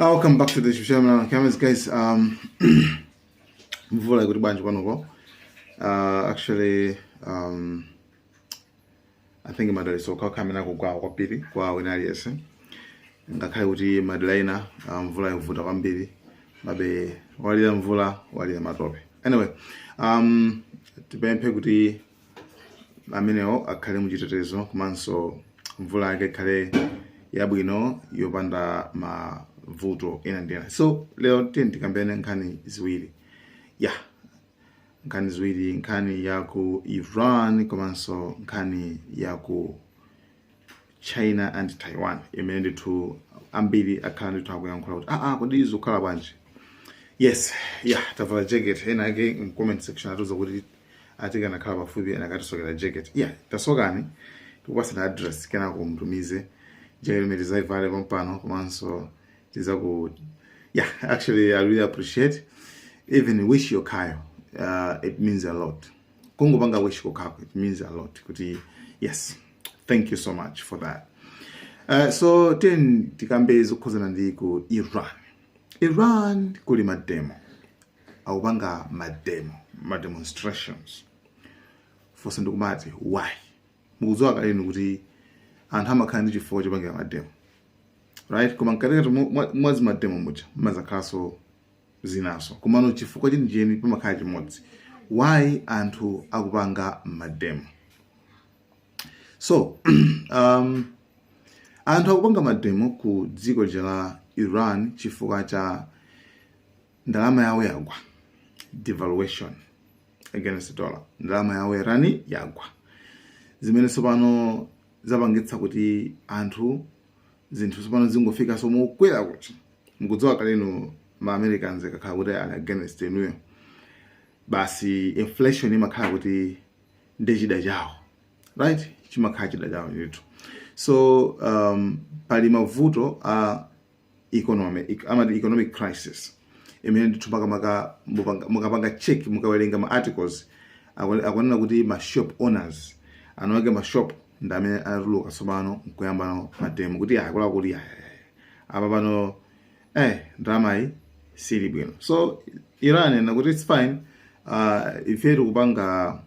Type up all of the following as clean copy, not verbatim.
Welcome back to the channel, cameras guys. Mvula ikuti bwanji panopo? Actually, I think madalitso okhaokha amene akugwa kwambiri kwa wina aliyense, ngakhale kuti madera ena mvula ikuvuta kwambiri. Mabe walira mvula, walira matope. Anyway, tipemphe kuti amenewo akhale muchitetezo, komanso mvula yake ikhale yabwino, yopanda mavuto ena ndi ena. So lero tiye tikambene nkhani ziwiri, ya nkhani ziwiri: nkhani ya ku Iran komanso nkhani ya ku China and Taiwan, imene ndithu ambiri akhala ndithu akuyankhula kuti kodi izi zikukhala bwanji? Yes, yeah, tavala jacket. Ena ake in comment section atiuza kuti atikanakhala pafupi ena akatisokera jacket. Yeah, tasokani, tikupasani address, kenako mtumize jacket imene tizaivale pompano, komanso tizaku yeah, actually I really appreciate even wish yokhayo. It means a lot. Kungopanga wish kokhako, it means a lot kuti yes, thank you so much for that. So then tikambe zokhuzana ndi ku Iran. Iran kuli mademo, akupanga mademo, ma demonstrations. Funso ndikumati, why? Mukudziwa kaleni kuti anthu amakhala ndi chifukwa chopangira mademo, right? Koma mkatikati mwazi mademo muja mmazakhalanso zinaso, komano chifukwa chenicheni pamakhala chimodzi: why anthu akupanga mademo? So anthu akupanga mademo ku dziko la Iran chifukwa cha ndalama yawo yagwa, devaluation against the dollar. Ndalama yawo Irani yagwa, zimene tsopano zapangitsa kuti anthu zinthu tsopano zingofika so mokwera. Kuti mukudziwa kaleno ma Americans akakhala kuti ali against inuyo, basi inflation imakhala kuti ndi chida chawo, right? Chimakhala chida chawo ndithu. So pali mavuto a economy, amati economic crisis, imene ndithu makamaka mukapanga check, mukawerenga ma articles, akunena kuti ma shop owners, anu ake ma shop, ndi amene atuluka tsopano nkuyamba mademo kuti akula kuti apa pano ndalamayi sili bwino. So Iran nakuti it's fine, ife tikupanga,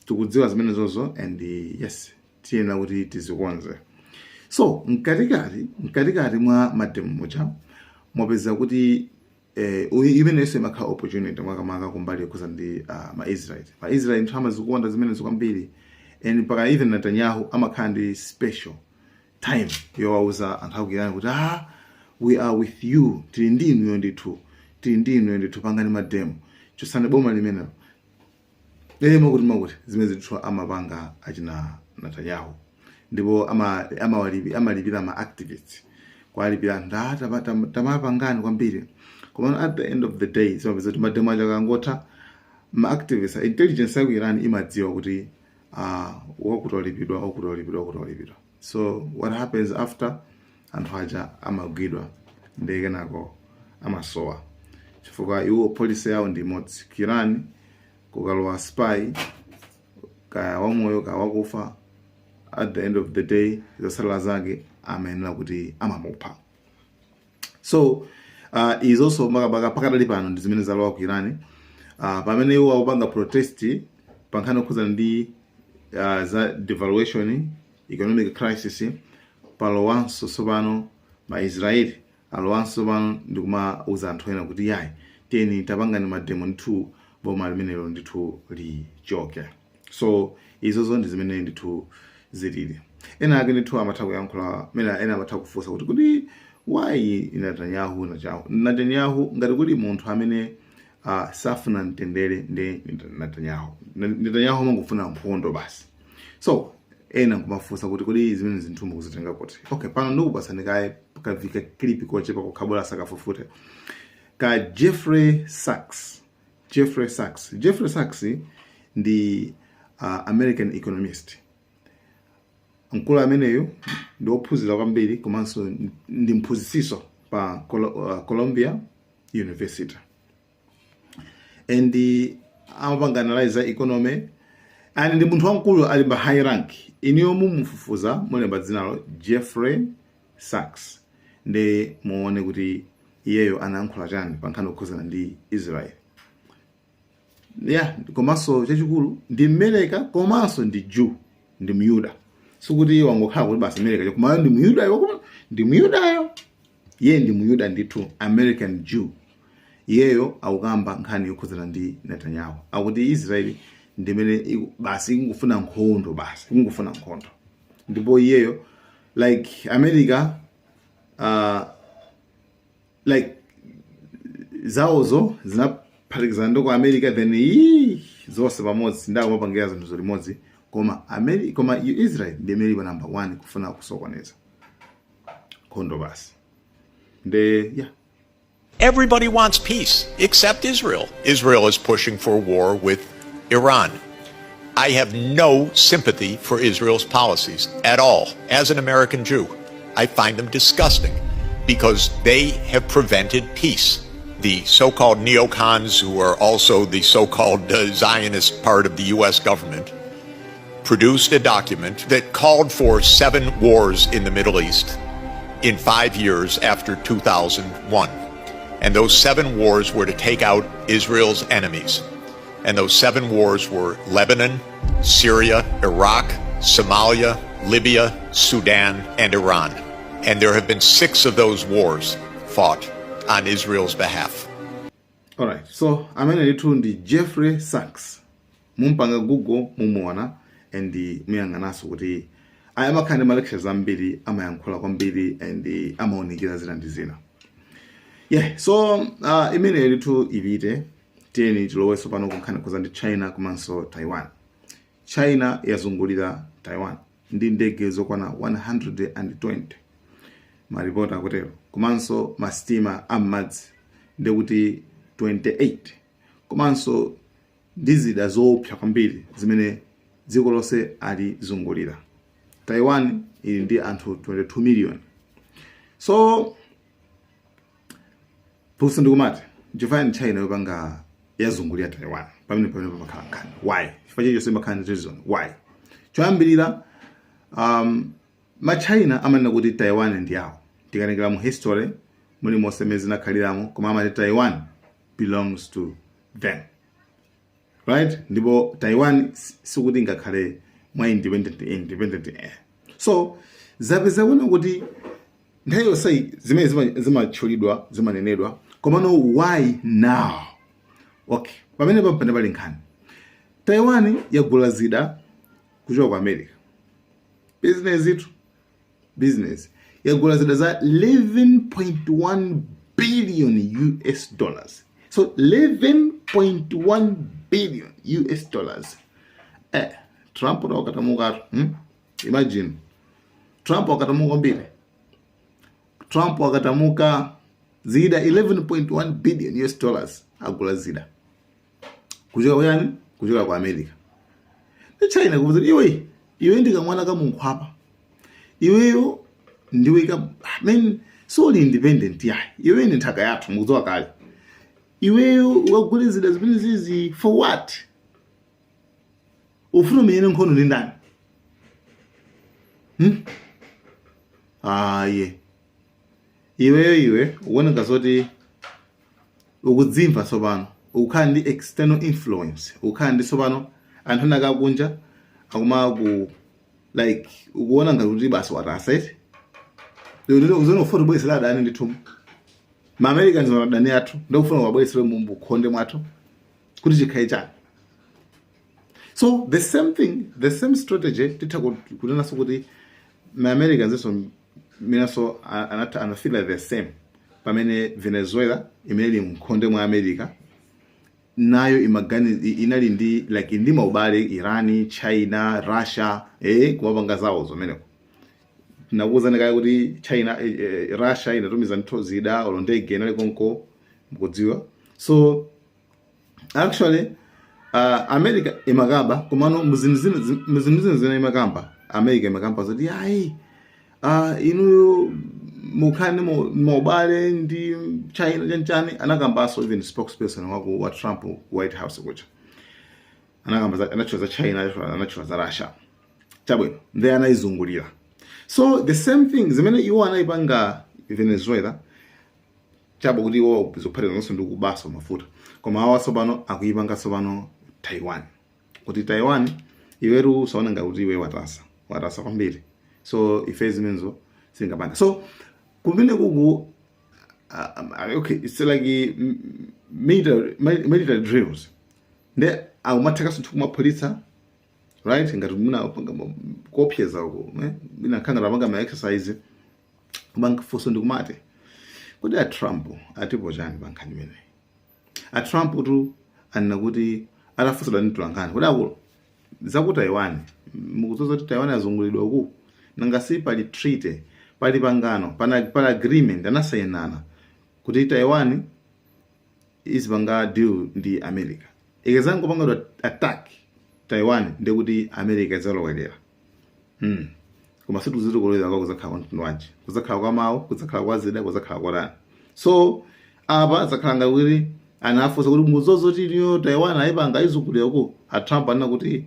tikudziwa zimene zozo, and yes, tiyenera kuti tizikonze. So mkatikati mwa mademo muja mwapeza kuti imenenso imakhala opportunity, makamaka kumbali yokhuza ndi ma-Israel. Ma-Israel nthu amazikonda zimenezo kwambiri, and mpaka even Netanyahu amakhala ndi special time yowauza anthu aku Iran kuti we are with you, tili ndi inuyo ndithu, tili ndi inuyo ndithu, pangani mademo, chosani boma limenelo. Makuti zimene zithu amapanga achina Netanyahu, ndipo amalipira ama activists, kwalipira nda tamapangani kwambiri. Koma at the end of the day zimapeza kuti mademo aja akangotha, ma activists, intelligence yaku Iran imadziwa kuti wakuti walipidwa, wakuti walipidwa, wakuti walipidwa. So what happens after? Anthu aja amagwidwa ndi kenako amasowa, chifukwa iwo policy yawo ndi imodzi: ku Iran kukalowa spy, kaya wamoyo kaya wakufa, at the end of the day zosalala zake amayenera kuti amamupha. So izonso makamaka pakadali pano ndi zimene zalowa ku Iran, pamene iwo akupanga protest pa nkhani yokhuzana ndi za devaluation, economic crisis. Palowanso tsopano maisraeli alowanso tsopano ndikumauza anthu ena kuti yayi, tiyeni tapangani mademo ndithu, boma limenelo ndithu lichoke. So izozo ndi zimene ndithu zilili. Ena ake ndithu amatha kuyankhula mene ena amatha kufunsa kuti why Netanyahu? Netanyahu, Netanyahu, ngati kuli munthu amene safuna mtendere ndi Netanyahu. Netanyahu amangofuna nkhondo basi. So ena nkumafunsa kuti kodi zimene zinthu mukuzitenga kuti? Okay, pano ndikupasani kaye kavika clip kochepa kokhabwera sakafufute ka Jeffrey Sachs. Jeffrey Sachs, Jeffrey Sachs ndi American economist. Mkulu ameneyu ndi wophunzira kwambiri, komanso ndi mphunzitsiso pa Columbia University, and amapanga analyze economy, and ndi munthu wamkulu, ali pa high rank. Iniyo mumufufuza, mulemba dzinalo Jeffrey Sachs, ndi muone kuti Iyeyo anayankhula chani pa nkhani yokhuzana ndi Israel? Yeah, komanso chachikulu ndi Mmereka, komanso ndi Jew, ndi Myuda. Sikuti wangokhala kuti basi America, koma ndi Myudayo, koma ndi Myudayo, iye ndi Muyuda ndithu, American Jew. Iyeyo akukamba nkhani yokhuzana ndi Netanyahu, akuti Israeli ndimene basi ikungofuna nkhondo, basi ikungofuna nkhondo. Ndipo iyeyo, like America, like zawozo zinaphatikizana ndi ku America, then ii, zonse pamodzi ndakumapangira zinthu limodzi. Koma America, koma Israel ndi imene ili pa number one kufuna kusokoneza nkhondo basi. Nde yeah. Everybody wants peace except Israel. Israel is pushing for war with Iran. I have no sympathy for Israel's policies at all. As an American Jew, I find them disgusting because they have prevented peace. The so called neocons, who are also the so called Zionist part of the U.S. government, produced a document that called for seven wars in the Middle East in 5 years after 2001. And those seven wars were to take out Israel's enemies. And those seven wars were Lebanon, Syria, Iraq, Somalia, Libya, Sudan, and Iran. And there have been six of those wars fought on Israel's behalf. Alright, so amene ndithu ndi Jeffrey Sachs. Mumpanga Google mumuona and muyang'ananso kuti aya amakhala ndi ma lectures ambiri, amayankhula kwambiri and amaonekera zina ndi zina. Yeah, so imene ndithu ipite. Tiyeni tilowenso pano kunkhani kuza ndi China komanso Taiwan. China yazungulira Taiwan ndi ndege zokwana 120, maripoti akutero, komanso masitima am'madzi ndekuti 28, komanso ndi zida zoopsa kwambiri zimene dziko lonse alizungulira. Taiwan ili ndi anthu 22 million. So funso ndikumati, chifukwa China yopanga yazungulira Taiwan? Pamene pamakhala nkhani why, chifukwa chilichonse imakhala ndi reason why. Choyambirira, ma China amanena kuti Taiwan ndi yawo. Tikanengera mu history muli monse mmene zinakhaliramo, koma amati Taiwan belongs to them, right? Ndipo Taiwan sikuti ngakhale mwa independent, eh. So zapeza kuona kuti nthawi yonseyi zimene zimatchulidwa, zimanenedwa, komano why now? Okay, pamene pamene pali nkhani, Taiwan yagula zida kuchoka ku America. Business itu, business. Yagula zida za 11.1 billion US dollars. So 11.1 billion US dollars, eh. Trump wakatamukatu, Imagine, Trump wakatamuka kwambiri. Trump wakatamuka. Zida 11.1 billion US dollars agula zida kuchoka kuyani? Kuchoka ku America. Ndi China kuvuza, iwe, iwe ndikamwana kamunkhwapa, iweyo ndiwe ka, I mean, soli independent yayi. Iwe ndi nthaka yathu, mukudziwa kale. Iweyo ukagule zida zimene zizi for what? Ufuna umenyene nkhondo ndi ndani, Aye, iweyo, iwe ukuoneka zoti ukudzimva tsopano, ukukhala ndi external influence, ukukhala ndi tsopano anthu ena akakunja akuma ku, like ukuona ngati kuti basi watasa iti uzona ufuna tibweresera adani ndithu. Ma Americans ndi adani athu, ndikufuna kuwabweresera mu mbukhonde mwathu kuti chikhale chani? So the same thing, the same strategy, titha kunenanso kuti ma Americans inso minaso anatha anafeel the same pamene Venezuela imene ili mkhonde mwa America nayo imagani inali ndi like ndi maubale Iran, China, Russia, kumapanga zawo zomeneko. Nakuwuzani kale kuti China, Russia inatumiza ntho zida, olo ndege inali konko, mukudziwa. So actually, America imakamba, komano muzinthu zina zina imakamba, America imakamba zoti ayi, inuyo mukhale maubale ndi China chanchani. Anakambanso even spokesperson waku wa Trump ku White House kucha anakamba anatchula za China, anatchula za Russia. Chabwino, ndiye anayizungulira. So the same thing zimene iwo anayipanga Venezuela. Chabo kuti iwo zikuphatikizanso ndi kubaso mafuta, koma awa tsopano akuyipanga tsopano Taiwan kuti Taiwan iweru usaona ngati kuti iwe watasa, watasa kwambiri. So ife zimenezo singapanga. So kumene kuku okay, it's like military drills nde akumatheka sinthu kumaphulitsa, right? Ngati muna kuopseza uko, eh? Mina khanga tapanga ma exercise. Kubanfunso ndikumati kuti a Trump atipo chani pa nkhani imeneyi? A Trump tu anena kuti atafunsidwa ndi mtolankhani kuti akulu, zaku Taiwan, mukudziwa kuti Taiwan azungulidwa uku, nanga si pali treaty, pali pangano, pali agreement anasayinana kuti Taiwan izipanga deal ndi America, ikazangopangidwa attack Taiwan ndekuti America idzalowerera. Koma situziti kulowera kwa kuzakhala kwa mtundu wanji, kuzakhala kwa mawu, kuzakhala kwa zida, kuzakhala kwa tani. So apa zakhala ngati kuti anafunsa kuti muzozoti iliyo Taiwan ayipanga ayizungulira uku. A Trump anena kuti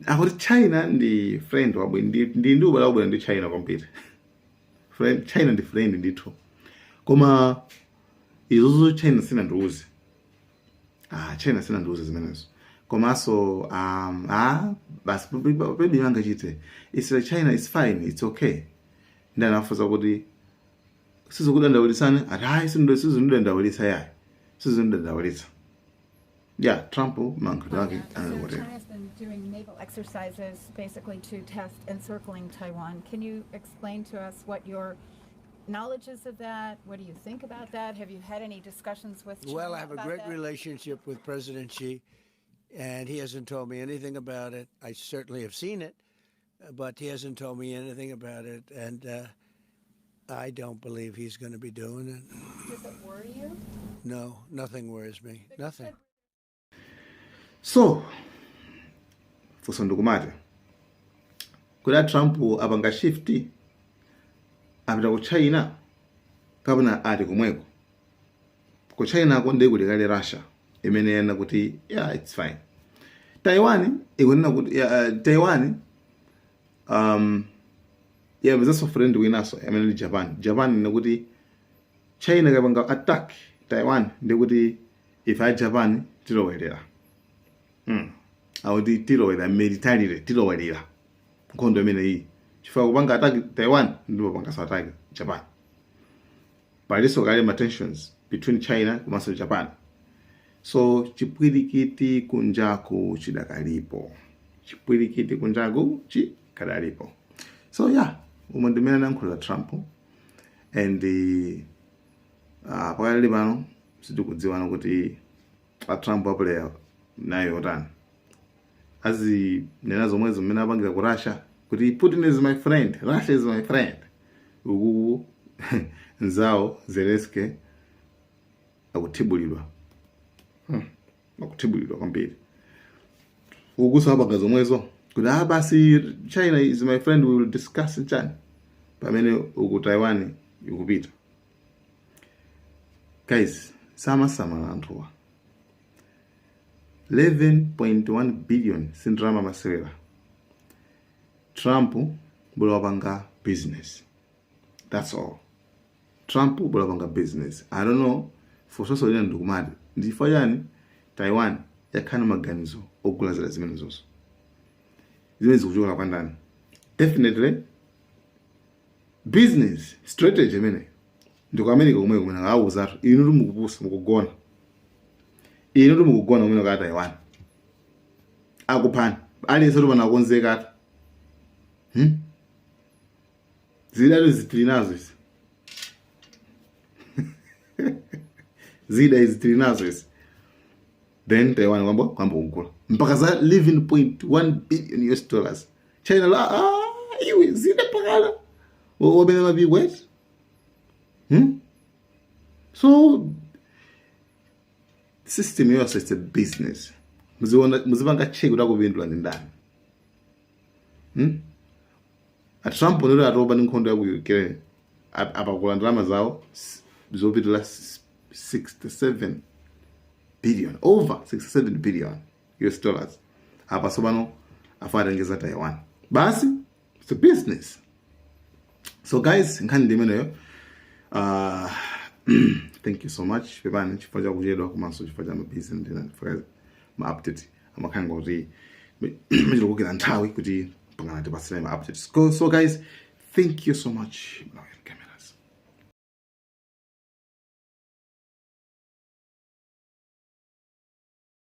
akuti China ndi friend wabwino, ndi ubale wabwino ndi China kwambiri. Friend, China ndi friend ndithu, koma izozo China sinandiuze. Ah, China sinandiuze zimenezo. Komanso basi palibe angachite. It's like China is fine, it's okay. Ndi anafunsa kuti sizikudandaulisani? Ati hayi, sizindidandaulitsa yayi, sizindidandaulitsa. Yeah, Trump mankhulo ake So anakotera. China's been doing naval exercises basically to test encircling Taiwan. Can you explain to us what your knowledge is of that? What do you think about that? Have you had any discussions with China Well, I have a about great that? relationship with President Xi, and he hasn't told me anything about it. I certainly have seen it, but he hasn't told me anything about it, and I don't believe he's going to be doing it. Does it worry you? No, nothing worries me. Nothing. So funso ndikumati kuti a Trump apanga shift, apita ku China kapena ali komweko ku China ko? Ndiye kuli kale Russia imene yanena kuti yeah, it's fine. Taiwan ikunena kuti yeah, Taiwan yapezanso friend winanso amene ndi Japan. Japan inena kuti China ikapanga attack Taiwan ndiye kuti ife a Japan tilowerera. Akuti tilowera militarily, tilowelera nkhondo imene iyi chifukwa kupanga attack Taiwan ndipo pangaso attack Japan. Palinso kale ma tensions between China komanso Japan. So chipwirikiti kunjaku chidakalipo, chipwirikiti kunjaku chikadalipo. So yeah, umo ndimene anayankhulira Trump. And pakali pano sitikudziwana kuti a Trump apuleya nayo yotani, azinena zomwezo mmene apangira ku Russia kuti "Putin is my friend, Russia is my friend", uku nzawo Zelensky akuthibulidwa, Akuthibulidwa kwambiri. Ukuso apanga zomwezo kuti ah, basi, "China is my friend, we will discuss" chani, pamene uku Taiwan ikupita. Guys, samasamala anthuwa. 11.1 billion sindrama masewera. Trump bola wapanga business, that's all. Trump bola wapanga business. I don't know, funso lina ndikumati ndifukwa chani Taiwan yakhala maganizo ogula zida zimenezonso zimene zikuchokera kwa ndani? Definitely business strategy imene ndiko America komwe kumene awuzatu inu mukupusa, mukugona, inu mukugona kumene ka Taiwan akuphani aliyense tu panakonzekatu, Zidatu zitili nazo izi, zida izi tili nazo izi. Then Taiwan kwamba kugula mpaka za 11.1 billion US dollars. China la, ah, iwe zida pakala wabena mapiko eti, So system yonse, it's a business. Muziona, muzipanga check kuti akupindula ndi ndani, A Trump ndiro atopa ndi nkhondo ya ku Ukraine, apakula ndalama zawo zopitilira 67 billion, over 67 billion US dollars. Apa tsopano afa atengeza Taiwan. Basi, it's a business. So guys, nkhani ndi imeneyo. Thank you so much. Pepani chifukwa cha kuchedwa komanso chifukwa cha ma busy ndina chifukwa ma update amakhala kuti machilokukira nthawi kuti pangana tipatsire ma updates. So guys, thank you so much. Camera.